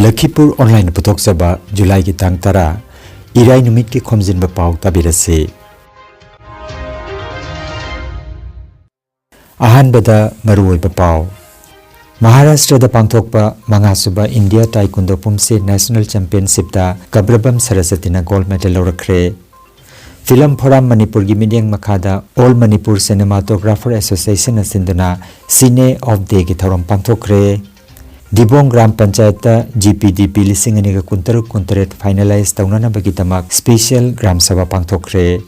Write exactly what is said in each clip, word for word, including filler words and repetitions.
ꯂꯈꯤꯄꯨꯔ ꯑꯣꯟꯂꯥꯏꯟꯅ ꯄꯨꯊꯣꯛꯆꯕ ꯖꯨꯂꯥꯏꯒꯤ ꯇꯥꯡ ꯇꯔꯥ, ꯏꯔꯥꯏ ꯅꯨꯃꯤꯠꯀꯤ ꯈꯣꯝꯖꯤꯟꯕ ꯄꯥꯎ ꯇꯥꯕꯤꯔꯁꯤ꯫ ꯑꯍꯥꯟꯕꯗ ꯃꯔꯨꯑꯣꯏꯕ ꯄꯥꯎ꯫ ꯃꯍꯥꯔꯥꯁꯇ꯭ꯔꯗ ꯄꯥꯡꯊꯣꯛꯄ ꯃꯉꯥꯁꯨꯕ ꯏꯟꯗꯤꯌꯥ ꯇꯥꯏꯀꯨꯟꯗꯣ ꯄꯨꯝꯁꯦ ꯅꯦꯁꯅꯦꯜ ꯆꯦꯝꯄꯤꯌꯟꯁꯤꯞꯇ ꯀꯕ꯭ꯔꯕꯝ ꯁꯔꯁꯇꯤꯅ ꯒꯣꯜꯗ ꯃꯦꯗꯜ ꯂꯧꯔꯛꯈ꯭ꯔꯦ꯫ ꯐꯤꯂꯝ ꯐꯣꯔꯝ ꯃꯅꯤꯄꯨꯔꯒꯤ ꯃꯤꯠꯌꯦꯡ ꯃꯈꯥꯗ All Manipur Cinematographer Associationꯅ ꯁꯤꯟꯗꯨꯅ Cine of Dayꯒꯤ ꯊꯧꯔꯝ ꯄꯥꯡꯊꯣꯛꯈ꯭ꯔꯦ꯫ ꯗꯤꯕꯣꯡ gram ꯄꯟꯆꯥꯌꯠꯇ G P D P ꯂꯤꯁꯤꯡ ꯑꯅꯤꯒ ꯀꯨꯟꯇꯔꯨꯛ ꯀꯨꯟꯇꯔꯦꯠ ꯐꯥꯏꯅꯦꯂꯥꯏꯖ ꯇꯧꯅꯅꯕꯒꯤꯗꯃꯛ ꯁ꯭ꯄꯦꯁꯤꯌꯦꯜ ꯒ꯭ꯔꯥꯝ ꯁꯚꯥ ꯄꯥꯡꯊꯣꯛꯈ꯭ꯔꯦ꯫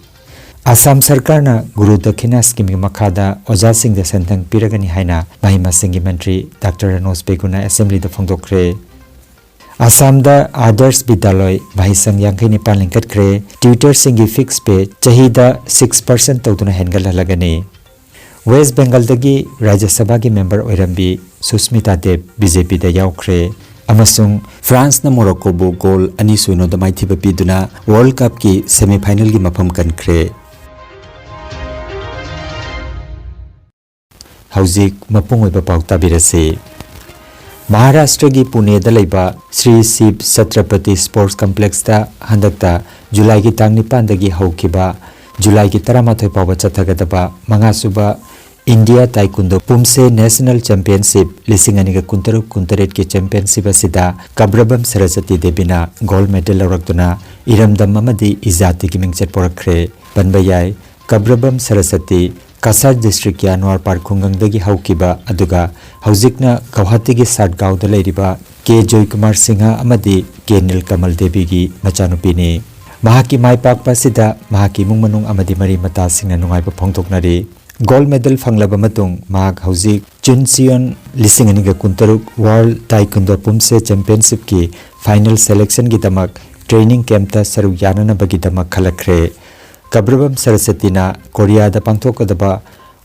ꯑꯁꯥꯝ ꯁꯔꯀꯥꯔꯅ ꯒꯨꯔꯨ ꯗꯈꯤꯅꯥ ꯁ꯭ꯀꯤꯝꯒꯤ ꯃꯈꯥꯗ ꯑꯣꯖꯥꯁꯤꯡꯗ ꯁꯦꯟꯊꯪ ꯄꯤꯔꯒꯅꯤ ꯍꯥꯏꯅ ꯃꯍꯩ ꯃꯁꯤꯡꯒꯤ ꯃꯟꯇ꯭ꯔꯤ ꯗꯥꯛꯇꯔ ꯔꯅꯣꯖ ꯕꯦꯒꯨꯅ ꯑꯦꯁꯦꯝꯕ꯭ꯂꯤꯗ ꯐꯣꯡꯗꯣꯛꯈ꯭ꯔꯦ꯫ ꯑꯁꯥꯝꯗ ꯑꯥꯗꯔꯁ ꯕꯤꯗ꯭ꯌꯥꯂꯣꯏ ꯃꯍꯩꯁꯪ ꯌꯥꯡꯈꯩ ꯅꯤꯄꯥꯟ ꯂꯤꯡꯈꯠꯈ꯭ꯔꯦ꯫ ꯇ꯭ꯌꯨꯇꯔꯁꯤꯡꯒꯤ ꯐꯤꯛꯁ ꯄꯦ ꯆꯍꯤꯗ ꯁꯤꯛꯁ ꯄꯥꯔꯁꯦꯟꯠ ꯇꯧꯗꯨꯅ ꯍꯦꯟꯒꯠꯍꯜꯂꯒꯅꯤ꯫ ꯋꯦꯁ ꯕꯦꯡꯒꯜꯗꯒꯤ ꯔꯥꯖ꯭ꯌ ꯁꯚꯥꯒꯤ ꯃꯦꯝꯕꯔ ꯑꯣꯏꯔꯝꯕꯤ ꯁꯨꯁꯃꯤꯇꯥ ꯗꯦꯕ ꯕꯤ ꯖꯦ ꯄꯤꯗ ꯌꯥꯎꯈ꯭ꯔꯦ ꯑꯃꯁꯨꯡ ꯐ꯭ꯔꯥꯟꯁꯅ ꯃꯣꯔꯣꯀꯣꯕꯨ ꯒꯣꯜ ꯑꯅꯤ ꯁꯣꯏꯅꯣꯗ ꯃꯥꯏꯊꯤꯕ ꯄꯤꯗꯨꯅ ꯋꯥꯔꯜꯗ ꯀꯞꯀꯤ ꯁꯦꯃꯤꯐꯥꯏꯅꯦꯜꯒꯤ ꯃꯐꯝ ꯀꯟꯈ꯭ꯔꯦ꯫ ꯍꯧꯖꯤꯛ ꯃꯄꯨꯡ ꯑꯣꯏꯕ ꯄꯥꯎ ꯇꯥꯕꯤꯔꯁꯤ꯫ ꯃꯍꯥꯔꯥꯁꯇ꯭ꯔꯒꯤ ꯄꯨꯅꯦꯗ ꯂꯩꯕ ꯁ꯭ꯔꯤ ꯁꯤꯕ ꯁꯇ꯭ꯔꯄꯇꯤ ꯁ꯭ꯄꯣꯔꯠꯁ ꯀꯝꯄ꯭ꯂꯦꯛꯁꯇ ꯍꯟꯗꯛꯇ ꯖꯨꯂꯥꯏꯒꯤ ꯇꯥꯡ ꯅꯤꯄꯥꯟꯗꯒꯤ ꯍꯧꯈꯤꯕ ꯖꯨꯂꯥꯏꯒꯤ ꯇꯔꯥꯃꯥꯊꯣꯏ ꯐꯥꯎꯕ ꯆꯠꯊꯒꯗꯕ ꯃꯉꯥꯁꯨꯕ ꯏꯟꯗꯤꯌꯥ ꯇꯥꯏꯀꯨꯟꯗꯣ ꯄꯨꯝꯁꯦ ꯅꯦꯁꯅꯦꯜ ꯆꯦꯝꯄꯤꯌꯟꯁꯤꯞ ꯂꯤꯁꯤꯡ ꯑꯅꯤꯒ ꯀꯨꯟꯇꯔꯨꯛ ꯀꯨꯟꯇꯔꯦꯠꯀꯤ ꯆꯦꯝꯄꯤꯌꯟꯁꯤꯞ ꯑꯁꯤꯗ ꯀꯕ꯭ꯔꯕꯝ ꯁꯔꯁꯇꯤ ꯗꯦꯕꯤꯅ ꯒꯣꯜꯗ ꯃꯦꯗꯜ ꯂꯧꯔꯛꯇꯨꯅ ꯏꯔꯝꯗꯝ ꯑꯃꯗꯤ ꯏꯖꯥꯇꯤꯒꯤ ꯃꯤꯡꯆꯠ ꯄꯨꯔꯛꯈ꯭ꯔꯦ꯫ ꯄꯟꯕ ꯌꯥꯏ, ꯀꯕ꯭ꯔꯕꯝ ꯁꯔꯁꯇꯤ ꯀꯁꯥꯔ ꯗꯤꯁꯇ꯭ꯔꯤꯛꯀꯤ ꯑꯟꯋꯥꯔ ꯄꯥꯔ ꯈꯨꯡꯒꯪꯗꯒꯤ ꯍꯧꯈꯤꯕ ꯑꯗꯨꯒ ꯍꯧꯖꯤꯛꯅ ꯒꯧꯍꯥꯇꯤꯒꯤ ꯁꯥꯠꯒꯥꯎꯗ ꯂꯩꯔꯤꯕ ꯀꯦ ꯖꯣꯏꯀꯨꯃꯥꯔ ꯁꯤꯡꯍ ꯑꯃꯗꯤ ꯀꯦ ꯅꯤꯜꯀꯃꯜ ꯗꯦꯕꯤꯒꯤ ꯃꯆꯥꯅꯨꯄꯤꯅꯤ꯫ ꯃꯍꯥꯛꯀꯤ ꯃꯥꯏ ꯄꯥꯛꯄ ꯑꯁꯤꯗ ꯃꯍꯥꯛꯀꯤ ꯏꯃꯨꯡ ꯃꯅꯨꯡ ꯑꯃꯗꯤ ꯃꯔꯤ ꯃꯇꯥꯁꯤꯡꯅ ꯅꯨꯡꯉꯥꯏꯕ ꯐꯣꯡꯗꯣꯛꯅꯔꯤ꯫ ꯒꯣꯜꯗ ꯃꯦꯗꯜ ꯐꯪꯂꯕ ꯃꯇꯨꯡ ꯃꯍꯥꯛ ꯍꯧꯖꯤꯛ ꯆꯨꯟꯆꯤꯌꯣꯟ ꯂꯤꯁꯤꯡ ꯑꯅꯤꯒ ꯀꯨꯟꯇꯔꯨꯛ ꯋꯥꯔꯜꯗ ꯇꯥꯏꯀꯨꯟꯗꯣ ꯄꯨꯝꯁꯦ ꯆꯦꯝꯄꯤꯌꯟꯁꯤꯞꯀꯤ ꯐꯥꯏꯅꯦꯜ ꯁꯦꯂꯦꯛꯁꯟꯒꯤꯗꯃꯛ ꯇ꯭ꯔꯦꯅꯤꯡ ꯀꯦꯝꯞꯇ ꯁꯔꯨꯛ ꯌꯥꯅꯅꯕꯒꯤꯗꯃꯛ ꯈꯜꯂꯛꯈ꯭ꯔꯦ꯫ ꯀꯕ꯭ꯔꯕꯝ ꯁꯔꯁꯇꯤꯅ ꯀꯣꯔꯤꯌꯥꯗ ꯄꯥꯡꯊꯣꯛꯀꯗꯕ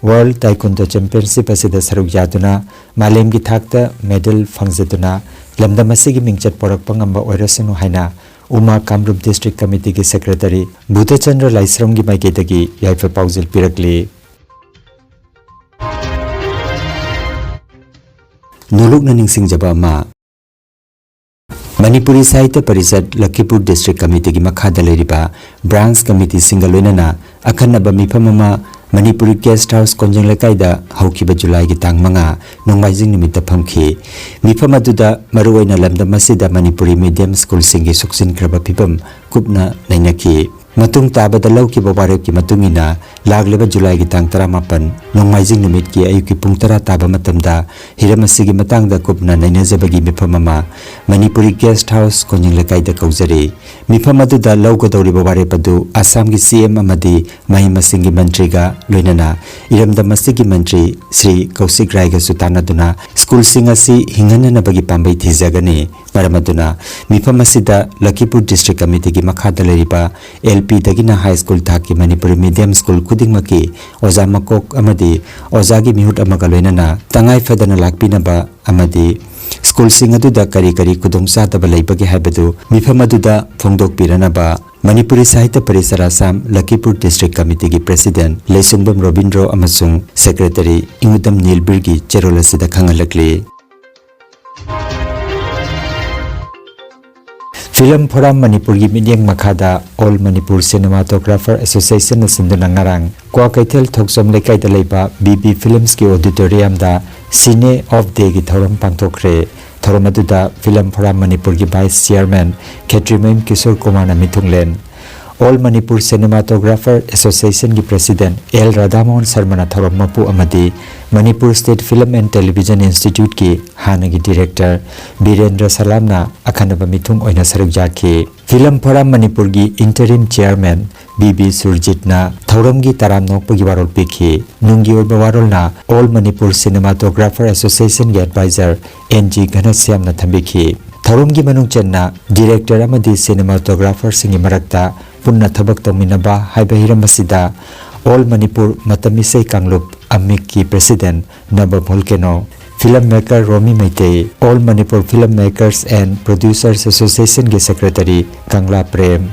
ꯋꯥꯔꯜꯗ ꯇꯥꯏꯀꯨꯟꯗꯣ ꯆꯦꯝꯄꯤꯌꯟꯁꯤꯞ ꯑꯁꯤꯗ ꯁꯔꯨꯛ ꯌꯥꯗꯨꯅ ꯃꯥꯂꯦꯝꯒꯤ ꯊꯥꯛꯇ ꯃꯦꯗꯜ ꯐꯪꯖꯗꯨꯅ ꯂꯝꯗꯝ ꯑꯁꯤꯒꯤ ꯃꯤꯡꯆꯠ ꯄꯣꯔꯛꯄ ꯉꯝꯕ ꯑꯣꯏꯔꯁꯅꯨ ꯍꯥꯏꯅ ꯎꯃꯥ ꯀꯥꯝꯔꯨꯞ ꯗꯤꯁꯇ꯭ꯔꯤꯛ ꯀꯃꯤꯇꯤꯒꯤ ꯁꯦꯀ꯭ꯔꯦꯇꯔꯤ ꯕꯨꯙꯆꯟꯗ꯭ꯔ ꯂꯥꯏꯁ꯭ꯔꯝꯒꯤ ꯃꯥꯏꯀꯩꯗꯒꯤ ꯌꯥꯏꯐ ꯄꯥꯎꯖꯦꯜ ꯄꯤꯔꯛꯂꯤ꯫ ꯅꯣꯂꯨꯛꯅ ꯅꯤꯡꯁꯤꯡꯖꯕ ꯑꯃ꯫ ꯃꯅꯤꯄꯨꯔꯤ ꯁꯥꯍꯤꯇ꯭ꯌ ꯄꯔꯤꯁꯠ ꯂꯈꯤꯄꯨꯔ ꯗꯤꯁꯇ꯭ꯔꯤꯛ ꯀꯃꯤꯇꯤꯒꯤ ꯃꯈꯥꯗ ꯂꯩꯔꯤꯕ ꯕ꯭ꯔꯥꯟꯁ ꯀꯃꯤꯇꯤꯁꯤꯡꯒ ꯂꯣꯏꯅꯅ ꯑꯈꯟꯅꯕ ꯃꯤꯐꯝ ꯑꯃ ꯃꯅꯤꯄꯨꯔꯤ ꯒꯦꯁꯠ ꯍꯥꯎꯁ ꯀꯣꯟꯖꯦꯡ ꯂꯩꯀꯥꯏꯗ ꯍꯧꯈꯤꯕ ꯖꯨꯂꯥꯏꯒꯤ ꯇꯥꯡ ꯃꯉꯥ, ꯅꯣꯡꯃꯥꯏꯖꯤꯡ ꯅꯨꯃꯤꯠꯇ ꯐꯝꯈꯤ꯫ ꯃꯤꯐꯝ ꯑꯗꯨꯗ ꯃꯔꯨꯑꯣꯏꯅ ꯂꯝꯗꯝ ꯑꯁꯤꯗ ꯃꯅꯤꯄꯨꯔꯤ ꯃꯤꯗꯤꯌꯝ ꯁ꯭ꯀꯨꯜꯁꯤꯡꯒꯤ ꯁꯣꯛꯆꯤꯟꯈ꯭ꯔꯕ ꯐꯤꯕꯝ ꯀꯨꯞꯅ ꯅꯩꯅꯈꯤ꯫ ꯃꯇꯨꯡ ꯇꯥꯕꯗ ꯂꯧꯈꯤꯕ ꯋꯥꯔꯦꯞꯀꯤ ꯃꯇꯨꯡ ꯏꯟꯅ, ꯂꯥꯛꯂꯤꯕ ꯖꯨꯂꯥꯏꯒꯤ ꯇꯥꯡ ꯇꯔꯥꯃꯥꯄꯟ, ꯅꯣꯡꯃꯥꯏꯖꯤꯡ ꯅꯨꯃꯤꯠꯀꯤ ꯑꯌꯨꯛꯀꯤ ꯄꯨꯡ ꯇꯔꯥ ꯇꯥꯕ ꯃꯇꯝꯗ ꯍꯤꯔꯝ ꯑꯁꯤꯒꯤ ꯃꯇꯥꯡꯗ ꯀꯨꯞꯅ ꯅꯩꯅꯖꯕꯒꯤ ꯃꯤꯐꯝ ꯑꯃ ꯃꯅꯤꯄꯨꯔꯤ ꯒꯦꯁꯠ ꯍꯥꯎꯁ ꯀꯣꯟꯖꯦꯡ ꯂꯩꯀꯥꯏꯗ ꯀꯧꯖꯔꯤ꯫ ꯃꯤꯐꯝ ꯑꯗꯨꯗ ꯂꯧꯒꯗꯧꯔꯤꯕ ꯋꯥꯔꯦꯞ ꯑꯗꯨ ꯑꯁꯥꯝꯒꯤ ꯁꯤ ꯑꯦꯝ ꯑꯃꯗꯤ ꯃꯍꯩ ꯃꯁꯤꯡꯒꯤ ꯃꯟꯇ꯭ꯔꯤꯒ ꯂꯣꯏꯅꯅ ꯏꯔꯝꯗꯝ ꯑꯁꯤꯒꯤ ꯃꯟꯇ꯭ꯔꯤ ꯁ꯭ꯔꯤ ꯀꯧꯁꯤꯛ ꯔꯥꯏꯒꯁꯨ ꯇꯥꯟꯅꯗꯨꯅ ꯁ꯭ꯀꯨꯜꯁꯤꯡ ꯑꯁꯤ ꯍꯤꯡꯍꯟꯅꯅꯕꯒꯤ ꯄꯥꯝꯕꯩ ꯊꯤꯖꯒꯅꯤ꯫ ꯃꯔꯝ ꯑꯗꯨꯅ ꯃꯤꯐꯝ ꯑꯁꯤꯗ ꯂꯈꯤꯄꯨꯔ ꯗꯤꯁꯇ꯭ꯔꯤꯛ ꯀꯃꯤꯇꯤꯒꯤ ꯃꯈꯥꯗ ꯂꯩꯔꯤꯕ ꯑꯦꯜ ꯄꯤꯗꯒꯤꯅ ꯍꯥꯏ ꯁ꯭ꯀꯨꯜ ꯊꯥꯛꯀꯤ ꯃꯅꯤꯄꯨꯔꯤ ꯃꯤꯗꯤꯌꯝ ꯁ꯭ꯀꯨꯜ ꯈꯨꯗꯤꯡꯃꯛꯀꯤ ꯑꯣꯖꯥ ꯃꯀꯣꯛ ꯑꯃꯗꯤ ꯑꯣꯖꯥꯒꯤ ꯃꯤꯍꯨꯠ ꯑꯃꯒ ꯂꯣꯏꯅꯅ ꯇꯉꯥꯏ ꯐꯗꯅ ꯂꯥꯛꯄꯤꯅꯕ ꯑꯃꯗꯤ ꯁ꯭ꯀꯨꯜꯁꯤꯡ ꯑꯗꯨꯗ ꯀꯔꯤ ꯀꯔꯤ ꯈꯨꯗꯣꯡꯆꯥꯗꯕ ꯂꯩꯕꯒꯦ ꯍꯥꯏꯕꯗꯨ ꯃꯤꯐꯝ ꯑꯗꯨꯗ ꯐꯣꯡꯗꯣꯛꯄꯤꯔꯅꯕ ꯃꯅꯤꯄꯨꯔꯤ ꯁꯥꯍꯤꯇ꯭ꯌ ꯄꯔꯤꯁꯠ ꯑꯁꯥꯝ ꯂꯈꯤꯄꯨꯔ ꯗꯤꯁꯇ꯭ꯔꯤꯛ ꯀꯃꯤꯇꯤꯒꯤ ꯄ꯭ꯔꯦꯁꯤꯗꯦꯟꯠ ꯂꯩꯁꯨꯡꯕꯝ ꯔꯣꯕꯤꯟꯗ꯭ꯔꯣ ꯑꯃꯁꯨꯡ ꯁꯦꯀ꯭ꯔꯦꯇꯔꯤ ꯏꯉꯨꯗꯝ ꯅꯤꯜꯕꯤꯔꯒꯤ ꯆꯦꯔꯣꯜ ꯑꯁꯤꯗ ꯈꯪꯍꯜꯂꯛꯂꯤ꯫ ꯐꯤꯂꯝ ꯐꯣꯔꯝ ꯃꯅꯤꯄꯨꯔꯒꯤ ꯃꯤꯠꯌꯦꯡ ꯃꯈꯥꯗ ꯑꯣꯜ ꯃꯅꯤꯄꯨꯔ ꯁꯤꯅꯦꯃꯥꯇꯣꯒ꯭ꯔꯥꯐꯔ ꯑꯦꯁꯣꯁꯤꯌꯦꯁꯟꯅ ꯁꯤꯟꯗꯨꯅ ꯉꯔꯥꯡ ꯀ꯭ꯋꯥꯀꯩꯊꯦꯜ ꯊꯣꯛꯆꯣꯝ ꯂꯩꯀꯥꯏꯗ ꯂꯩꯕ ꯕꯤ ꯕꯤ ꯐꯤꯂꯝꯁꯀꯤ ꯑꯣꯗꯤꯇꯣꯔꯤꯌꯝꯗ ꯁꯤꯅꯦ ꯑꯣꯐ ꯗꯦꯒꯤ ꯊꯧꯔꯝ ꯄꯥꯡꯊꯣꯛꯈ꯭ꯔꯦ꯫ ꯊꯧꯔꯝ ꯑꯗꯨꯗ ꯐꯤꯂꯝ ꯐꯣꯔꯝ ꯃꯅꯤꯄꯨꯔꯒꯤ ꯚꯥꯏꯁ ꯆꯤꯌꯥꯔꯃꯦꯟ ꯈꯦꯇ꯭ꯔꯤꯃꯌꯨꯝ ꯀꯤꯁꯣꯔ ꯀꯨꯃꯥꯔꯅ ꯃꯤꯊꯨꯡꯂꯦꯟ, ꯑꯣꯜ ꯃꯅꯤꯄꯨꯔ ꯁꯤꯅꯦꯃꯥꯇꯣꯒ꯭ꯔꯥꯐꯔ ꯑꯦꯁꯣꯁꯤꯌꯦꯁꯟꯒꯤ ꯄ꯭ꯔꯦꯁꯤꯗꯦꯟꯠ ꯑꯦꯜ ꯔꯥꯙꯥꯃꯣꯍꯟ ꯁꯔꯃꯅ ꯊꯧꯔꯝ ꯃꯄꯨ ꯑꯃꯗꯤ Manipur state film and television ꯏꯟꯁꯇꯤꯇ꯭ꯌꯨꯠꯀꯤ ꯍꯥꯟꯅꯒꯤ ꯗꯤꯔꯦꯛꯇꯔ ꯕꯤꯔꯦꯟꯗ꯭ꯔ ꯁꯂꯥꯝꯅ ꯑꯈꯟꯅꯕ ꯃꯤꯊꯨꯡ ꯑꯣꯏꯅ ꯁꯔꯨꯛ ꯌꯥꯈꯤ꯫ ꯐꯤꯂꯝ ꯐꯣꯔꯝ ꯃꯅꯤꯄꯨꯔꯒꯤ ꯏꯟꯇꯔꯤꯝ ꯆꯤꯌꯥꯔꯃꯦꯟ ꯕꯤ ꯕꯤ ꯁꯨꯔꯖꯤꯠꯅ ꯊꯧꯔꯝꯒꯤ ꯇꯔꯥꯝꯅ ꯑꯣꯛꯄꯒꯤ ꯋꯥꯔꯣꯜ ꯄꯤꯈꯤ꯫ ꯅꯨꯡꯒꯤ ꯑꯣꯏꯕ ꯋꯥꯔꯣꯜꯅ ꯑꯣꯜ ꯃꯅꯤꯄꯨꯔ ꯁꯤꯅꯦꯃꯥꯇꯣꯒ꯭ꯔꯥꯐꯔ ꯑꯦꯁꯣꯁꯤꯌꯦꯁꯟꯒꯤ ꯑꯦꯗꯚꯥꯏꯖꯔ ꯑꯦꯟ ꯖꯤ ꯘꯅꯁ꯭ꯌꯥꯝꯅ ꯊꯝꯕꯤꯈꯤ꯫ ꯊꯧꯔꯝꯒꯤ ꯃꯅꯨꯡ ꯆꯟꯅ ꯗꯤꯔꯦꯛꯇꯔ ꯑꯃꯗꯤ ꯁꯤꯅꯦꯃꯥꯇꯣꯒ꯭ꯔꯥꯐꯔꯁꯤꯡꯒꯤ ꯃꯔꯛꯇ ꯄꯨꯟꯅ ꯊꯕꯛ ꯇꯧꯃꯤꯟꯅꯕ ꯍꯥꯏꯕ ꯍꯤꯔꯝ ꯑꯁꯤꯗ ꯑꯣꯜ ꯃꯅꯤꯄꯨꯔ ꯃꯇꯝ ꯏꯁꯩ ꯀꯥꯡꯂꯨꯞ ꯑꯃꯤꯛꯀꯤ president Naba Volcano, film maker Romi Meitei, all Manipur film makers and producers ꯑꯦꯁꯣꯁꯤꯌꯦꯁꯟꯒꯤ secretary Kangla Prem,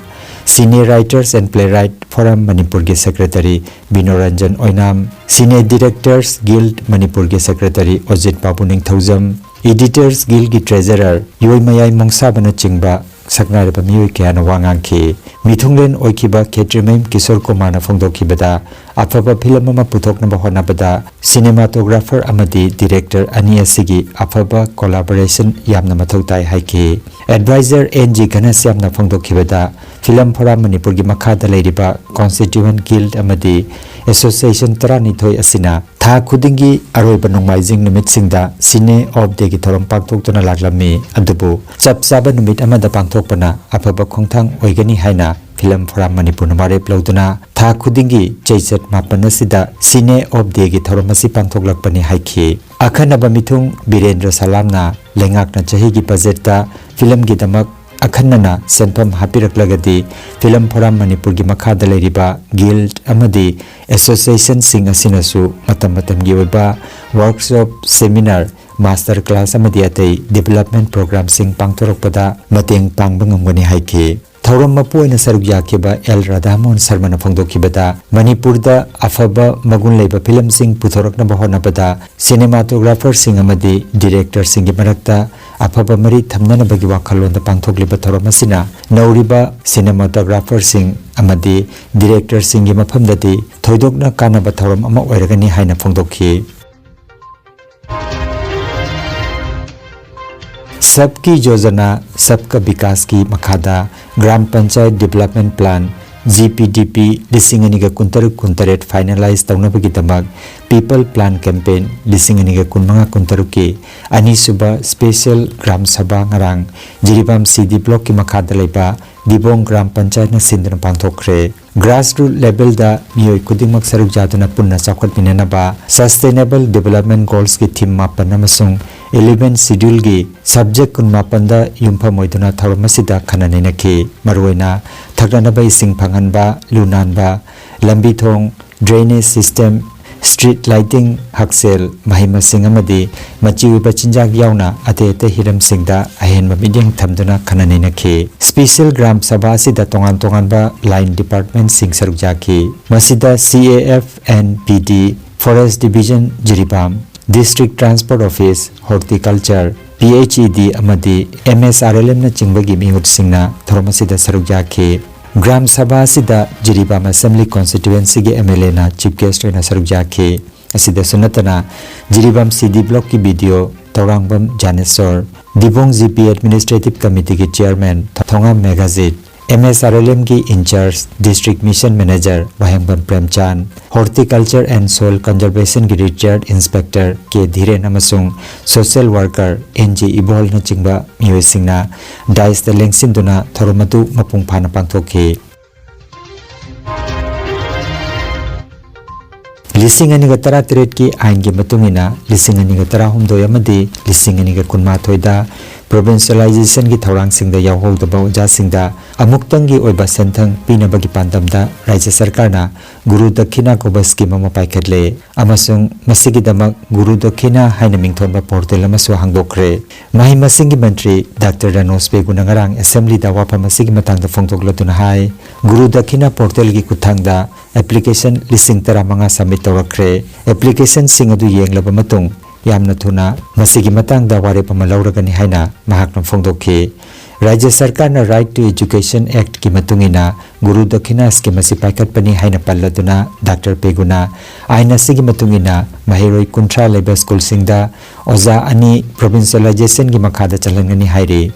cine writers and playwright forum ꯃꯅꯤꯄꯨꯔꯒꯤ secretary Binoranjan Oinam, cine directors guild ꯃꯅꯤꯄꯨꯔꯒꯤ ꯁꯦꯀ꯭ꯔꯦꯇꯔꯤ ꯑꯣꯖꯤꯠ ꯕꯥꯕꯨ ꯅꯤꯡꯊꯧꯖꯝ, Editors Guildꯒꯤ Treasurer ꯌꯣꯏꯃꯌꯥꯏ ꯃꯣꯡꯁꯥꯕꯅꯆꯤꯡꯕ ꯁꯛꯅꯥꯏꯔꯕ ꯃꯤꯑꯣꯏ ꯀꯌꯥꯅ ꯋꯥ ꯉꯥꯡꯈꯤ꯫ ꯃꯤꯊꯨꯡꯂꯦꯟ ꯑꯣꯏꯈꯤꯕ ꯈꯦꯇ꯭ꯔꯤꯃꯌꯨꯝ ꯀꯤꯁꯣꯔ ꯀꯨꯃꯥꯔꯅ ꯐꯣꯡꯗꯣꯛꯈꯤꯕꯗ, ꯑꯐꯕ ꯐꯤꯂꯝ ꯑꯃ ꯄꯨꯊꯣꯛꯅꯕ ꯍꯣꯠꯅꯕꯗ cinematographer ꯑꯃꯗꯤ director ꯑꯅꯤ ꯑꯁꯤꯒꯤ ꯑꯐꯕ collaboration ꯌꯥꯝꯅ ꯃꯊꯧ ꯇꯥꯏ ꯍꯥꯏꯈꯤ꯫ Advisor ꯑꯦꯟ ꯖꯤ ꯘꯅꯁ꯭ꯌꯥꯝꯅ ꯐꯣꯡꯗꯣꯛꯈꯤꯕꯗ, ꯐꯤꯂꯝ ꯐꯣꯔꯝ ꯃꯅꯤꯄꯨꯔꯒꯤ ꯃꯈꯥꯗ ꯂꯩꯔꯤꯕ constituent guild ꯑꯃꯗꯤ association ꯇꯔꯥꯅꯤꯊꯣꯏ ꯑꯁꯤꯅ ꯊꯥ ꯈꯨꯗꯤꯡꯒꯤ ꯑꯔꯣꯏꯕ ꯅꯣꯡꯃꯥꯏꯖꯤꯡ ꯅꯨꯃꯤꯠꯁꯤꯡꯗ Cine Off Dayꯒꯤ ꯊꯧꯔꯝ ꯄꯥꯡꯊꯣꯛꯇꯨꯅ ꯂꯥꯛꯂꯝꯃꯤ꯫ ꯑꯗꯨꯕꯨ ꯆꯞ ꯆꯥꯕ ꯅꯨꯃꯤꯠ ꯑꯃꯗ ꯄꯥꯡꯊꯣꯛꯄꯅ ꯑꯐꯕ ꯈꯣꯡꯊꯥꯡ ꯑꯣꯏꯒꯅꯤ ꯍꯥꯏꯅ ꯐꯤꯂꯝ ꯐꯣꯔꯝ ꯃꯅꯤꯄꯨꯔꯅ ꯋꯥꯔꯦꯞ ꯂꯧꯗꯨꯅ ꯊꯥ ꯈꯨꯗꯤꯡꯒꯤ ꯆꯩꯆꯠ ꯃꯥꯄꯟ ꯑꯁꯤꯗ Cine Off Dayꯒꯤ ꯊꯧꯔꯝ ꯑꯁꯤ ꯄꯥꯡꯊꯣꯛꯂꯛꯄꯅꯤ ꯍꯥꯏꯈꯤ꯫ ꯑꯈꯟꯅꯕ ꯃꯤꯊꯨꯡ ꯕꯤꯔꯦꯟꯗ꯭ꯔ ꯁꯂꯥꯝꯅ ꯂꯩꯉꯥꯛꯅ ꯆꯍꯤꯒꯤ ꯕꯖꯦꯠꯇ ꯐꯤꯂꯝꯒꯤꯗꯃꯛ ꯑꯈꯟꯅꯅ ꯁꯦꯟꯐꯝ ꯍꯥꯞꯄꯤꯔꯛꯂꯒꯗꯤ ꯐꯤꯂꯝ ꯐꯣꯔꯝ ꯃꯅꯤꯄꯨꯔꯒꯤ ꯃꯈꯥꯗ ꯂꯩꯔꯤꯕ guild ꯑꯃꯗꯤ associationꯁꯤꯡ ꯑꯁꯤꯅꯁꯨ ꯃꯇꯝ ꯃꯇꯝꯒꯤ ꯑꯣꯏꯕ workshop, seminar, master class ꯑꯃꯗꯤ ꯑꯇꯩ development programꯁꯤꯡ ꯄꯥꯡꯊꯣꯔꯛꯄꯗ ꯃꯇꯦꯡ ꯄꯥꯡꯕ ꯉꯝꯒꯅꯤ ꯍꯥꯏꯈꯤ꯫ ꯊꯧꯔꯝ ꯃꯄꯨ ꯑꯣꯏꯅ ꯁꯔꯨꯛ ꯌꯥꯈꯤꯕ ꯑꯦꯜ ꯔꯥꯙꯥꯃꯣꯍꯟ ꯁꯔꯃꯅ ꯐꯣꯡꯗꯣꯛꯈꯤꯕꯗ, ꯃꯅꯤꯄꯨꯔꯗ ꯑꯐꯕ ꯃꯒꯨꯟ ꯂꯩꯕ ꯐꯤꯂꯝꯁꯤꯡ ꯄꯨꯊꯣꯔꯛꯅꯕ ꯍꯣꯠꯅꯕꯗ cinematographerꯁꯤꯡ ꯑꯃꯗꯤ directorꯁꯤꯡꯒꯤ ꯃꯔꯛꯇ ꯑꯐꯕ ꯃꯔꯤ ꯊꯝꯅꯅꯕꯒꯤ ꯋꯥꯈꯜꯂꯣꯟꯗ ꯄꯥꯡꯊꯣꯛꯂꯤꯕ ꯊꯧꯔꯝ ꯑꯁꯤꯅ ꯅꯧꯔꯤꯕ cinematographerꯁꯤꯡ ꯑꯃꯗꯤ directorꯁꯤꯡꯒꯤ ꯃꯐꯝꯗꯗꯤ ꯊꯣꯏꯗꯣꯛꯅ ꯀꯥꯟꯅꯕ ꯊꯧꯔꯝ ꯑꯃ ꯑꯣꯏꯔꯒꯅꯤ ꯍꯥꯏꯅ ꯐꯣꯡꯗꯣꯛꯈꯤ꯫ ꯁꯕꯀꯤ ꯌꯣꯖꯅꯥ, ꯁꯕꯀ ꯕꯤꯀꯥꯁꯀꯤ ꯃꯈꯥꯗ gram panchayat development plan, G P D P, ꯂꯤꯁꯤꯡ ꯑꯅꯤꯒ ꯀꯨꯟꯇꯔꯨꯛ ꯀꯨꯟꯇꯔꯦꯠ finalise ꯇꯧꯅꯕꯒꯤꯗꯃꯛ People Plan Campaign ꯂꯤꯁꯤꯡ ꯑꯅꯤꯒ ꯀꯨꯟꯃꯉꯥ ꯀꯨꯟꯇꯔꯨꯛꯀꯤ ꯑꯅꯤꯁꯨꯕ special ꯒ꯭ꯔꯥꯝ ꯁꯚꯥ ꯉꯔꯥꯡ ꯖꯤꯔꯤꯕꯥꯝ ꯁꯤ ꯗꯤ ꯕ꯭ꯂꯣꯛꯀꯤ ꯃꯈꯥꯗ ꯂꯩꯕ ꯗꯤꯕꯣꯡ ꯒ꯭ꯔꯥꯝ ꯄꯟꯆꯥꯌꯠꯅ ꯁꯤꯟꯗꯨꯅ ꯄꯥꯡꯊꯣꯛꯈ꯭ꯔꯦ꯫ Grassroot levelꯗ ꯃꯤꯑꯣꯏ ꯈꯨꯗꯤꯡꯃꯛ ꯁꯔꯨꯛ ꯌꯥꯗꯨꯅ ꯄꯨꯟꯅ ꯆꯥꯎꯈꯠꯃꯤꯟꯅꯅꯕ Sustainable Development Goalsꯀꯤ theme ꯃꯥꯄꯟ ꯑꯃꯁꯨꯡ eleven scheduleꯒꯤ subject ꯀꯨꯟꯃꯥꯄꯟꯗ ꯌꯨꯝꯐꯝ ꯑꯣꯏꯗꯨꯅ ꯊꯧꯔꯝ ꯑꯁꯤꯗ ꯈꯟꯅ ꯅꯩꯅꯈꯤ꯫ ꯃꯔꯨꯑꯣꯏꯅ ꯊꯛꯅꯅꯕ ꯏꯁꯤꯡ ꯐꯪꯍꯟꯕ, ꯂꯨ ꯅꯥꯟꯕ, ꯂꯝꯕꯤ ꯊꯣꯡ, drainage system, street lighting, ꯍꯛꯁꯦꯜ, ꯃꯍꯩ ꯃꯁꯤꯡ ꯑꯃꯗꯤ ꯃꯆꯤ ꯑꯣꯏꯕ ꯆꯤꯟꯖꯥꯛ ꯌꯥꯎꯅ ꯑꯇꯩ ꯑꯇꯩ ꯍꯤꯔꯝꯁꯤꯡꯗ ꯑꯍꯦꯟꯕ ꯃꯤꯠꯌꯦꯡ ꯊꯝꯗꯨꯅ ꯈꯟꯅ ꯅꯩꯅꯈꯤ꯫ Special ꯒ꯭ꯔꯥꯝ ꯁꯚꯥ ꯑꯁꯤꯗ ꯇꯣꯉꯥꯟ ꯇꯣꯉꯥꯟꯕ line departmentꯁꯤꯡ ꯁꯔꯨꯛ ꯌꯥꯈꯤ꯫ ꯃꯁꯤꯗ C A F and P D, Forest Division Jiribam, District Transport Office, Horticulture, P H E D ꯑꯃꯗꯤ M S R L M ꯅꯆꯤꯡꯕꯒꯤ ꯃꯤꯍꯨꯠꯁꯤꯡꯅ ꯊꯧꯔꯝ ꯑꯁꯤꯗ ꯁꯔꯨꯛ ꯌꯥꯈꯤ꯫ ꯒ꯭ꯔꯥꯝ ꯁꯚꯥ ꯑꯁꯤꯗ ꯖꯤꯔꯤꯕꯥꯝ Assembly Constituency ꯒꯤ M L A ꯅ Chief Guest ꯑꯣꯏꯅ ꯁꯔꯨꯛ ꯌꯥꯈꯤ꯫ ꯑꯁꯤꯗꯁꯨ ꯅꯠꯇꯅ ꯖꯤꯔꯤꯕꯥꯝ C D Block ꯀꯤ B D O Tourangbam ꯖꯥꯅꯦꯁꯣꯔ, ꯗꯤꯕꯣꯡ G P Administrative Committee ꯒꯤ Chairman ꯊꯣꯉꯥꯝ ꯃꯦꯘꯥꯖꯤꯠ, M S R L M ꯒꯤ Incharge District Mission Manager Wahengbam ꯄ꯭ꯔꯦꯝꯆꯥꯟ, Horticulture and Soil Conservation ꯒꯤ Retired Inspector ꯀꯦ ꯙꯤꯔꯦꯟ ꯑꯃꯁꯨꯡ Social Worker ꯑꯦꯟ ꯖꯦ ꯏꯕꯣꯍꯜꯅꯆꯤꯡꯕ ꯃꯤꯑꯣꯏꯁꯤꯡꯅ dais ꯇ ꯂꯦꯡꯁꯤꯟꯗꯨꯅ ꯊꯧꯔꯝ ꯑꯗꯨ ꯃꯄꯨꯡ ꯐꯥꯅ ꯄꯥꯡꯊꯣꯛꯈꯤ꯫ ꯂꯤꯁꯤꯡ ꯑꯅꯤꯒ ꯇꯔꯥꯇꯔꯦꯠꯀꯤ ꯑꯥꯏꯟꯒꯤ ꯃꯇꯨꯡ ꯏꯟꯅ, ꯂꯤꯁꯤꯡ ꯑꯅꯤꯒ ꯇꯔꯥꯍꯨꯝꯗꯣꯏ ꯑꯃꯗꯤ ꯂꯤꯁꯤꯡ ꯑꯅꯤꯒ ꯀꯨꯟꯃꯥꯊꯣꯏꯗ provincialization ꯒꯤ ꯊꯧꯔꯥꯡꯁꯤꯡꯗ ꯌꯥꯎꯍꯧꯗꯕ ꯑꯣꯖꯥꯁꯤꯡꯗ ꯑꯃꯨꯛꯇꯪꯒꯤ ꯑꯣꯏꯕ ꯁꯦꯟꯊꯪ ꯄꯤꯅꯕꯒꯤ ꯄꯥꯟꯗꯝꯗ ꯔꯥꯖ꯭ꯌ ꯁꯔꯀꯥꯔꯅ ꯒꯨꯔꯨ ꯗꯈꯤꯅꯥ ꯀꯧꯕ scheme ꯑꯃ ꯄꯥꯏꯈꯠꯂꯦ, ꯑꯃꯁꯨꯡ ꯃꯁꯤꯒꯤꯗꯃꯛ ꯒꯨꯔꯨ ꯗꯈꯤꯅꯥ ꯍꯥꯏꯅ ꯃꯤꯡꯊꯣꯟꯕ portal ꯑꯃꯁꯨ ꯍꯥꯡꯗꯣꯛꯈ꯭ꯔꯦ꯫ ꯃꯍꯩ ꯃꯁꯤꯡꯒꯤ ꯃꯟꯇ꯭ꯔꯤ ꯗꯥꯛꯇꯔ ꯔꯥꯅꯣꯖ ꯄꯦꯒꯨꯅ ꯉꯔꯥꯡ Assembly ꯗ ꯋꯥꯐꯝ ꯑꯁꯤꯒꯤ ꯃꯇꯥꯡꯗ ꯐꯣꯡꯗꯣꯛꯂꯗꯨꯅ ꯍꯥꯏ, ꯒꯨꯔꯨ ꯗꯈꯤꯅꯥ portal ꯒꯤ ꯈꯨꯠꯊꯥꯡꯗ application ꯂꯤꯁꯤꯡ ꯇꯔꯥꯃꯉꯥ submit ꯇꯧꯔꯛꯈ꯭ꯔꯦ꯫ Application ꯁꯤꯡ ꯑꯗꯨ ꯌꯦꯡꯂꯕ ꯃꯇꯨꯡ, ꯌꯥꯝꯅ ꯊꯨꯅ ꯃꯁꯤꯒꯤ ꯃꯇꯥꯡꯗ ꯋꯥꯔꯦꯞ ꯑꯃ ꯂꯧꯔꯒꯅꯤ ꯍꯥꯏꯅ ꯃꯍꯥꯛꯅ ꯐꯣꯡꯗꯣꯛꯈꯤ꯫ ꯔꯥꯖ꯭ꯌ ꯁꯔꯀꯥꯔꯅ Right to Education Act ꯀꯤ ꯃꯇꯨꯡ ꯏꯟꯅ ꯒꯨꯔꯨ ꯗꯈꯤꯅꯥ scheme ꯑꯁꯤ ꯄꯥꯏꯈꯠꯄꯅꯤ ꯍꯥꯏꯅ ꯄꯜꯂꯗꯨꯅ, ꯗꯥꯛꯇꯔ ꯄꯦꯒꯨꯅ, ꯑꯥꯏꯟ ꯑꯁꯤꯒꯤ ꯃꯇꯨꯡ ꯏꯟꯅ ꯃꯍꯩꯔꯣꯏ ꯀꯨꯟꯊ꯭ꯔꯥ ꯂꯩꯕ ꯁ꯭ꯀꯨꯜꯁꯤꯡꯗ ꯑꯣꯖꯥ ꯑꯅꯤ provincialization ꯒꯤ ꯃꯈꯥꯗ ꯆꯜꯍꯟꯒꯅꯤ ꯍꯥꯏꯔꯤ꯫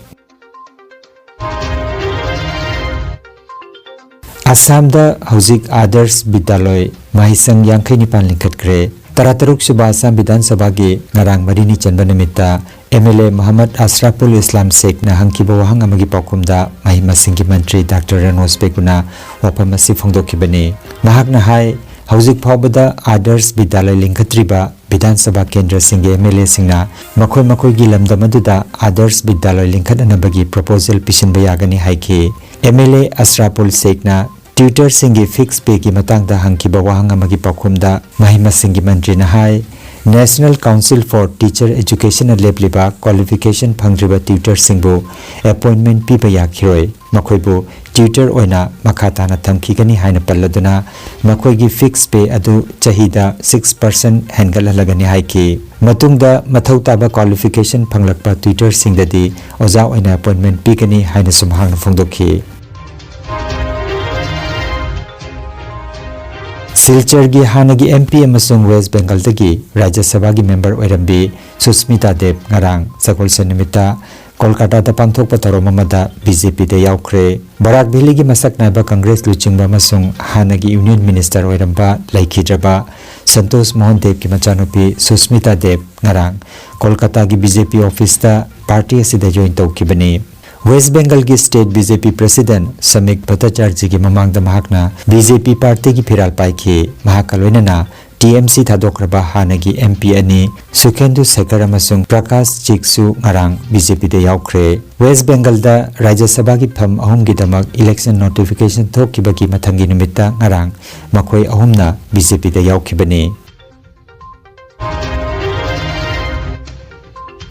ꯑꯁꯥꯝꯗ ꯍꯧꯖꯤꯛ ꯑꯥꯗꯔꯁ ꯕꯤꯗ꯭ꯌꯥꯂꯣꯏ ꯃꯍꯩꯁꯪ ꯌꯥꯡꯈꯩ ꯅꯤꯄꯥꯟ ꯂꯤꯡꯈꯠꯈ꯭ꯔꯦ꯫ ꯇꯔꯥꯇꯔꯨꯛ ꯁꯨꯕ ꯑꯁꯥꯝ ꯕꯤꯙꯥꯟ ꯁꯚꯥꯒꯤ ꯉꯔꯥꯡ ꯃꯔꯤꯅꯤ ꯆꯟꯕ ꯅꯨꯃꯤꯠꯇ M L A ꯃꯣꯍꯝꯃꯗ ꯑꯁꯔꯥꯐꯨꯜ ꯏꯁꯂꯥꯝ ꯁꯦꯈꯅ ꯍꯪꯈꯤꯕ ꯋꯥꯍꯪ ꯑꯃꯒꯤ ꯄꯥꯎꯈꯨꯝꯗ ꯃꯍꯩ ꯃꯁꯤꯡꯒꯤ ꯃꯟꯇ꯭ꯔꯤ ꯗꯥꯛꯇꯔ ꯔꯥꯅꯣꯖ ꯄꯦꯒꯨꯅ ꯋꯥꯐꯝ ꯑꯁꯤ ꯐꯣꯡꯗꯣꯛꯈꯤꯕꯅꯤ꯫ ꯃꯍꯥꯛꯅ ꯍꯥꯏ, ꯍꯧꯖꯤꯛ ꯐꯥꯎꯕꯗ ꯑꯥꯗꯔꯁ ꯕꯤꯗ꯭ꯌꯥꯂꯣꯏ ꯂꯤꯡꯈꯠꯇ꯭ꯔꯤꯕ ꯕꯤꯙꯥꯟ ꯁꯚꯥ ꯀꯦꯟꯗ꯭ꯔꯁꯤꯡꯒꯤ M L A ꯁꯤꯡꯅ ꯃꯈꯣꯏ ꯃꯈꯣꯏꯒꯤ ꯂꯝꯗꯝ ꯑꯗꯨꯗ ꯑꯥꯗꯔꯁ ꯕꯤꯗ꯭ꯌꯥꯂꯣꯏ ꯂꯤꯡꯈꯠꯅꯅꯕꯒꯤ proposal ꯄꯤꯁꯤꯟꯕ ꯌꯥꯒꯅꯤ ꯍꯥꯏꯈꯤ꯫ M L A ꯑꯁꯔꯥꯐꯨꯜ ꯁꯦꯈꯅ tutorꯁꯤꯡꯒꯤ fixed pay ꯒꯤ ꯃꯇꯥꯡꯗ ꯍꯪꯈꯤꯕ ꯋꯥꯍꯪ ꯑꯃꯒꯤ ꯄꯥꯎꯈꯨꯝꯗ ꯃꯍꯩ ꯃꯁꯤꯡꯒꯤ ꯃꯟꯇ꯭ꯔꯤꯅ ꯍꯥꯏ, National Council for Teacher Education ꯅ ꯂꯦꯞꯂꯤꯕ qualification ꯐꯪꯗ꯭ꯔꯤꯕ tutorꯁꯤꯡꯕꯨ appointment ꯄꯤꯕ ꯌꯥꯈꯤꯔꯣꯏ꯫ ꯃꯈꯣꯏꯕꯨ tutor ꯑꯣꯏꯅ ꯃꯈꯥ ꯇꯥꯅ ꯊꯝꯈꯤꯒꯅꯤ ꯍꯥꯏꯅ ꯄꯜꯂꯗꯨꯅ, ꯃꯈꯣꯏꯒꯤ fixed pay ꯑꯗꯨ ꯆꯍꯤꯗ six percent ꯍꯦꯟꯒꯠꯍꯜꯂꯒꯅꯤ ꯍꯥꯏꯈꯤ꯫ ꯃꯇꯨꯡꯗ ꯃꯊꯧ ꯇꯥꯕ qualification ꯐꯪꯂꯛꯄ tutorꯁꯤꯡꯗꯗꯤ ꯑꯣꯖꯥ ꯑꯣꯏꯅ appointment ꯄꯤꯒꯅꯤ ꯍꯥꯏꯅꯁꯨ ꯃꯍꯥꯛꯅ ꯐꯣꯡꯗꯣꯛꯈꯤ꯫ ꯁꯤꯜꯆꯔꯒꯤ ꯍꯥꯟꯅꯒꯤ M P ꯑꯃꯁꯨꯡ ꯋꯦꯁ ꯕꯦꯡꯒꯜꯗꯒꯤ ꯔꯥꯖ꯭ꯌ ꯁꯚꯥꯒꯤ member ꯑꯣꯏꯔꯝꯕꯤ ꯁꯨꯁꯃꯤꯇꯥ ꯗꯦꯕ ꯉꯔꯥꯡ ꯁꯒꯣꯜꯁꯦꯟ ꯅꯨꯃꯤꯠꯇ ꯀꯣꯜꯀꯥꯇꯥꯗ ꯄꯥꯡꯊꯣꯛꯄ ꯊꯧꯔꯝ ꯑꯃꯗ B J Pꯗ ꯌꯥꯎꯈ꯭ꯔꯦ꯫ ꯕꯔꯥꯛ ꯚꯦꯂꯤꯒꯤ ꯃꯁꯛ ꯅꯥꯏꯕ ꯀꯪꯒ꯭ꯔꯦꯁ ꯂꯨꯆꯤꯡꯕ ꯑꯃꯁꯨꯡ ꯍꯥꯟꯅꯒꯤ ꯌꯨꯅꯤꯌꯟ ꯃꯤꯅꯤꯁꯇꯔ ꯑꯣꯏꯔꯝꯕ ꯂꯩꯈꯤꯗ꯭ꯔꯕ ꯁꯟꯇꯣꯁ ꯃꯣꯍꯟ ꯗꯦꯕꯀꯤ ꯃꯆꯥꯅꯨꯄꯤ ꯁꯨꯁꯃꯤꯇꯥ ꯗꯦꯕ ꯉꯔꯥꯡ ꯀꯣꯜꯀꯥꯇꯥꯒꯤ B J P officeꯇ party ꯑꯁꯤꯗ join ꯇꯧꯈꯤꯕꯅꯤ꯫ ꯋꯦꯁ ꯕꯦꯡꯒꯜꯒꯤ state B J P president Samik ꯚꯠꯇꯥꯆꯥꯔꯖꯤꯒꯤ ꯃꯃꯥꯡꯗ ꯃꯍꯥꯛꯅ B J P partyꯒꯤ ꯐꯤꯔꯥꯜ ꯄꯥꯏꯈꯤ꯫ ꯃꯍꯥꯛꯀ ꯂꯣꯏꯅꯅ T M C ꯊꯥꯗꯣꯛꯈ꯭ꯔꯕ ꯍꯥꯟꯅꯒꯤ M P ꯑꯅꯤ ꯁꯨꯈꯦꯟꯗꯨ ꯁꯦꯈꯔ ꯑꯃꯁꯨꯡ ꯄ꯭ꯔꯀꯥꯁ ꯆꯤꯛꯁꯨ ꯉꯔꯥꯡ B J Pꯗ ꯌꯥꯎꯈ꯭ꯔꯦ꯫ ꯋꯦꯁ ꯕꯦꯡꯒꯜꯗ ꯔꯥꯖ꯭ꯌ ꯁꯚꯥꯒꯤ ꯐꯝ ꯑꯍꯨꯝꯒꯤꯗꯃꯛ election notification ꯊꯣꯛꯈꯤꯕꯒꯤ ꯃꯊꯪꯒꯤ ꯅꯨꯃꯤꯠꯇ ꯉꯔꯥꯡ ꯃꯈꯣꯏ ꯑꯍꯨꯝꯅ B J Pꯗ ꯌꯥꯎꯈꯤꯕꯅꯤ꯫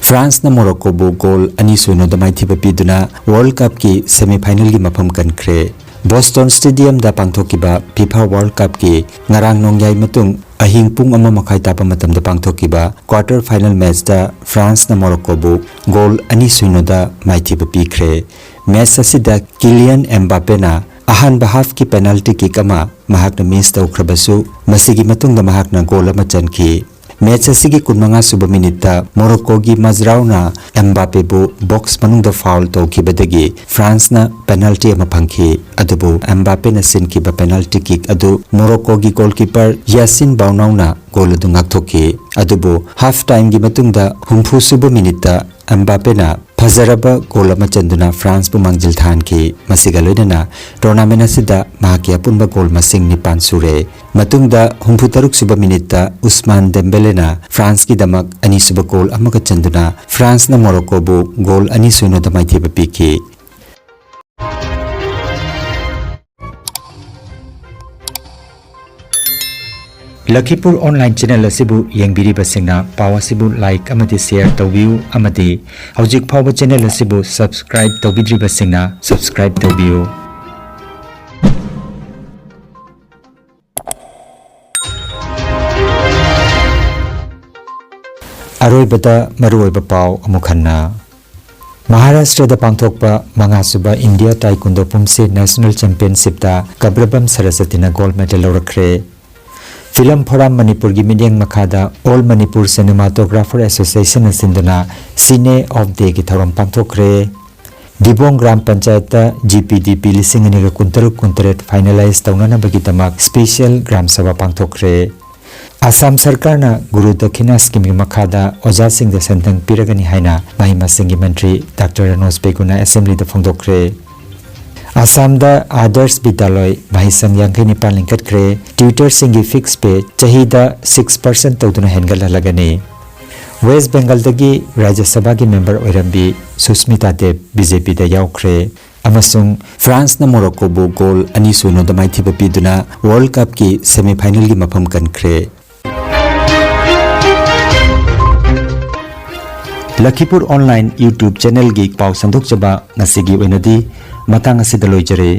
ꯐ꯭ꯔꯥꯟꯁꯅ ꯃꯣꯔꯣꯀꯣꯕꯨ ꯒꯣꯜ ꯑꯅꯤ ꯁꯨꯅꯣꯗ ꯃꯥꯏꯊꯤꯕ ꯄꯤꯗꯨꯅ World Cupꯀꯤ semifinalꯒꯤ ꯃꯐꯝ ꯀꯟꯈ꯭ꯔꯦ꯫ ꯕꯣꯁꯇꯣꯟ ꯁ꯭ꯇꯦꯗꯤꯌꯝꯗ ꯄꯥꯡꯊꯣꯛꯈꯤꯕ FIFA World Cupꯀꯤ ꯉꯔꯥꯡ ꯅꯣꯡꯌꯥꯏ ꯃꯇꯨꯡ ꯑꯍꯤꯡ ꯄꯨꯡ ꯑꯃ ꯃꯈꯥꯏ ꯇꯥꯕ ꯃꯇꯝꯗ ꯄꯥꯡꯊꯣꯛꯈꯤꯕ quarter final matchꯇ ꯐ꯭ꯔꯥꯟꯁꯅ ꯃꯣꯔꯣꯀꯣꯕꯨ ꯒꯣꯜ ꯑꯅꯤ ꯁꯨꯅꯣꯗ ꯃꯥꯏꯊꯤꯕ ꯄꯤꯈ꯭ꯔꯦ꯫ Match ꯑꯁꯤꯗ ꯀꯤꯂꯤꯌꯟ ꯑꯦꯝꯕꯥꯄꯦꯅ ꯑꯍꯥꯟꯕ halfꯀꯤ penalty kick ꯑꯃ ꯃꯍꯥꯛꯅ miss ꯇꯧꯈ꯭ꯔꯕꯁꯨ, ꯃꯁꯤꯒꯤ ꯃꯇꯨꯡꯗ ꯃꯍꯥꯛꯅ ꯒꯣꯜ ꯑꯃ ꯆꯟꯈꯤ꯫ Match ꯑꯁꯤꯒꯤ ꯀꯨꯟꯃꯉꯥ ꯁꯨꯕ ꯃꯤꯅꯤꯠꯇ ꯃꯣꯔꯣꯀꯣꯒꯤ ꯃꯖ꯭ꯔꯥꯎꯅ ꯑꯦꯝꯕꯥꯄꯦꯕꯨ box ꯃꯅꯨꯡꯗ foul ꯇꯧꯈꯤꯕꯗꯒꯤ ꯐ꯭ꯔꯥꯟꯁꯅ penalty ꯑꯃ ꯐꯪꯈꯤ꯫ ꯑꯗꯨꯕꯨ ꯑꯦꯝꯕꯥꯄꯦꯅ ꯁꯤꯟꯈꯤꯕ penalty kick ꯑꯗꯨ ꯃꯣꯔꯣꯀꯣꯒꯤ goalkeeper ꯌꯥꯁꯤꯟ ꯕꯥꯎꯅꯥꯎꯅ ꯒꯣꯜ ꯑꯗꯨ ꯉꯥꯛꯊꯣꯛꯈꯤ꯫ ꯑꯗꯨꯕꯨ half timeꯒꯤ ꯃꯇꯨꯡꯗ ꯍꯨꯝꯐꯨ ꯁꯨꯕ ꯃꯤꯅꯤꯠꯇ ꯑꯦꯝꯕꯥꯄꯦꯅ ꯐꯖꯔꯕ ꯒꯣꯜ ꯑꯃ ꯆꯟꯗꯨꯅ ꯐ꯭ꯔꯥꯟꯁꯄꯨ ꯃꯥꯡꯖꯤꯜ ꯊꯥꯍꯟꯈꯤ꯫ ꯃꯁꯤꯒ ꯂꯣꯏꯅꯅ tournament ꯑꯁꯤꯗ ꯃꯍꯥꯛꯀꯤ ꯑꯄꯨꯟꯕ ꯒꯣꯜ ꯃꯁꯤꯡ ꯅꯤꯄꯥꯟ ꯁꯨꯔꯦ꯫ ꯃꯇꯨꯡꯗ ꯍꯨꯝꯐꯨ ꯇꯔꯨꯛ ꯁꯨꯕ ꯃꯤꯅꯤꯠꯇ ꯎꯁꯃꯥꯟ ꯗꯦꯝꯕꯦꯂꯦꯅ ꯐ꯭ꯔꯥꯟꯁꯀꯤꯗꯃꯛ ꯑꯅꯤꯁꯨꯕ ꯒꯣꯜ ꯑꯃꯒ ꯆꯟꯗꯨꯅ ꯐ꯭ꯔꯥꯟꯁꯅ ꯃꯣꯔꯣꯀꯣꯕꯨ ꯒꯣꯜ ꯑꯅꯤ ꯁꯨꯅꯣꯗ ꯃꯥꯏꯊꯤꯕ ꯄꯤꯈꯤ꯫ ꯂꯈꯤꯄꯨꯔ online channel ꯑꯁꯤꯕꯨ ꯌꯦꯡꯕꯤꯔꯤꯕꯁꯤꯡꯅ ꯄꯥꯎ ꯑꯁꯤꯕꯨ like ꯑꯃꯗꯤ share ꯇꯧꯕꯤꯌꯨ ꯑꯃꯗꯤ ꯍꯧꯖꯤꯛ ꯐꯥꯎꯕ channel ꯑꯁꯤꯕꯨ subscribe ꯇꯧꯕꯤꯗ꯭ꯔꯤꯕꯁꯤꯡꯅ subscribe ꯇꯧꯕꯤꯌꯨ꯫ ꯑꯔꯣꯏꯕꯗ ꯃꯔꯨꯑꯣꯏꯕ ꯄꯥꯎ ꯑꯃꯨꯛ ꯍꯟꯅ꯫ ꯃꯍꯥꯔꯥꯁꯇ꯭ꯔꯗ ꯄꯥꯡꯊꯣꯛꯄ ꯃꯉꯥꯁꯨꯕ ꯏꯟꯗꯤꯌꯥ ꯇꯥꯏꯀꯨꯟꯗꯣ ꯄꯨꯝꯁꯦ ꯅꯦꯁꯅꯦꯜ ꯆꯦꯝꯄꯤꯌꯟꯁꯤꯞꯇ ꯀꯕ꯭ꯔꯕꯝ ꯁꯔꯁꯇꯤꯅ ꯒꯣꯜ ꯃꯦꯗꯜ ꯂꯧꯔꯛꯈ꯭ꯔꯦ꯫ ꯐꯤꯂꯝ ꯐꯣꯔꯝ ꯃꯅꯤꯄꯨꯔꯒꯤ ꯃꯤꯠꯌꯦꯡ ꯃꯈꯥꯗ ꯑꯣꯜ ꯃꯅꯤꯄꯨꯔ ꯁꯤꯅꯦꯃꯥꯇꯣꯒ꯭ꯔꯥꯐꯔ ꯑꯦꯁꯣꯁꯤꯌꯦꯁꯟꯅ ꯁꯤꯟꯗꯨꯅ ꯁꯤꯅꯦ ꯑꯣꯐ ꯗꯦꯒꯤ ꯊꯧꯔꯝ ꯄꯥꯡꯊꯣꯛꯈ꯭ꯔꯦ꯫ ꯗꯤꯕꯣꯡ gram ꯄꯟꯆꯥꯌꯠꯇ G P D P ꯂꯤꯁꯤꯡ ꯑꯅꯤꯒ ꯀꯨꯟꯇꯔꯨꯛ ꯀꯨꯟꯇꯔꯦꯠ ꯐꯥꯏꯅꯦꯂꯥꯏꯖ ꯇꯧꯅꯅꯕꯒꯤꯗꯃꯛ ꯁ꯭ꯄꯦꯁꯤꯌꯦꯜ ꯒ꯭ꯔꯥꯝ ꯁꯚꯥ ꯄꯥꯡꯊꯣꯛꯈ꯭ꯔꯦ꯫ ꯑꯁꯥꯝ ꯁꯔꯀꯥꯔꯅ ꯒꯨꯔꯨ ꯗꯈꯤꯅꯥ ꯁ꯭ꯀꯤꯝꯒꯤ ꯃꯈꯥꯗ ꯑꯣꯖꯥꯁꯤꯡꯗ ꯁꯦꯟꯊꯪ ꯄꯤꯔꯒꯅꯤ ꯍꯥꯏꯅ ꯃꯍꯩ ꯃꯁꯤꯡꯒꯤ ꯃꯟꯇ꯭ꯔꯤ ꯗꯥꯛꯇꯔ ꯔꯅꯣꯖ ꯄꯦꯒꯨꯅ ꯑꯦꯁꯦꯝꯕ꯭ꯂꯤꯗ ꯐꯣꯡꯗꯣꯛꯈ꯭ꯔꯦ꯫ ꯑꯁꯥꯝꯗ ꯑꯥꯗꯔꯁ ꯕꯤꯗ꯭ꯌꯥꯂꯣꯏ ꯃꯍꯩꯁꯪ ꯌꯥꯡꯈꯩ ꯅꯤꯄꯥꯟ ꯂꯤꯡꯈꯠꯈ꯭ꯔꯦ꯫ ꯇ꯭ꯌꯨꯇꯔꯁꯤꯡꯒꯤ ꯐꯤꯛꯁ ꯄꯦ ꯆꯍꯤꯗ ꯁꯤꯛꯁ ꯄꯥꯔꯁꯦꯟ ꯇꯧꯗꯨꯅ ꯍꯦꯟꯒꯠꯍꯜꯂꯒꯅꯤ꯫ ꯋꯦꯁ ꯕꯦꯡꯒꯜꯗꯒꯤ ꯔꯥꯖ꯭ꯌ ꯁꯚꯥꯒꯤ ꯃꯦꯝꯕꯔ ꯑꯣꯏꯔꯝꯕꯤ ꯁꯨꯁꯃꯤꯇꯥ ꯗꯦꯕ ꯕꯤ ꯖꯦ ꯄꯤꯗ ꯌꯥꯎꯈ꯭ꯔꯦ꯫ ꯑꯃꯁꯨꯡ ꯐ꯭ꯔꯥꯟꯁꯅ ꯃꯣꯔꯣꯀꯣꯕꯨ ꯒꯣꯜ ꯑꯅꯤ ꯁꯨ ꯅꯣꯗ ꯃꯥꯏꯊꯤꯕ ꯄꯤꯗꯨꯅ ꯋꯥꯔꯜꯗ ꯀꯞꯀꯤ ꯁꯦꯃꯤꯐꯥꯏꯅꯦꯜꯒꯤ ꯃꯐꯝ ꯀꯟꯈ꯭ꯔꯦ꯫ ꯂꯈꯤꯄꯨꯔ ꯑꯣꯟꯂꯥꯏꯟ YouTube ꯆꯦꯅꯦꯜꯒꯤ ꯄꯥꯎ ꯁꯟꯗꯣꯛꯆꯕ ꯉꯁꯤꯒꯤ ꯑꯣꯏꯅꯗꯤ ꯃꯇꯥꯡ ꯑꯁꯤꯗ ꯂꯣꯏꯖꯔꯦ꯫